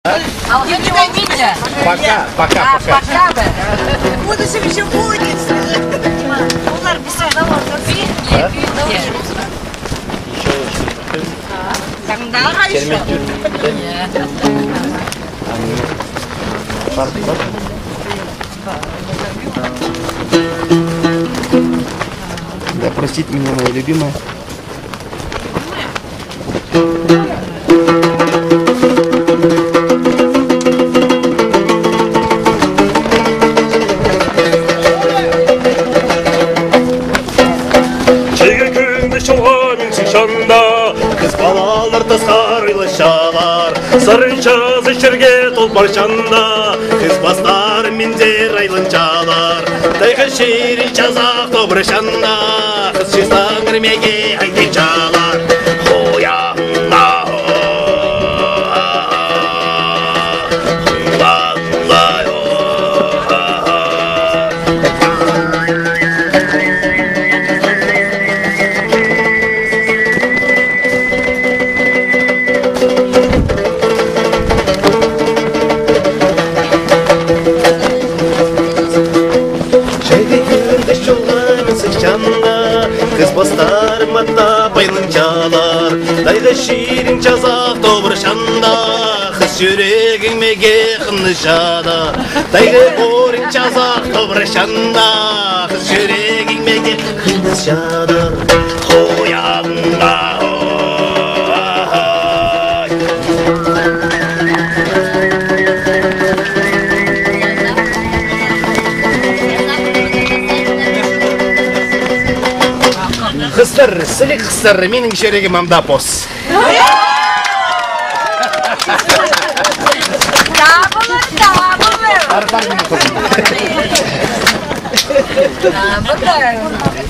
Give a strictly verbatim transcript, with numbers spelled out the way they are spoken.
Алғанҷы. Пока, пока, а, пока. Пока, да. В будущем ещё будет. Олар пісті. А? Таңдағы ещё. Келмей жүр. Иә. Бар, бар. Да простит меня моя любимая. Чайғы кӱнде чолға мин сыхчам даа, хыс палалар тасхар айланчалар. Сарын чазы чирге тол парчам даа, хыс пастар миндер айланчалар. Тайға чирін чазах тобырчам даа, хыс чистаң кірмеге айтчалар. Хойаңа, хойаңа. Чайғы кӱнде чолға мин сыхчам даа, хыс пастар маттап айланчалар. Тайға чирін чазах тобырчам даа, хыс чӱрегім меге хынчадыр. Тайға орын чазах тобырчам даа, хыс чӱрегім меге хынчадыр. Хойаңа, ой. Хыстар, сіліг хыстар, минің чӱрегім ам даа пос. Табылар, табылар. Артар мені. Табылар.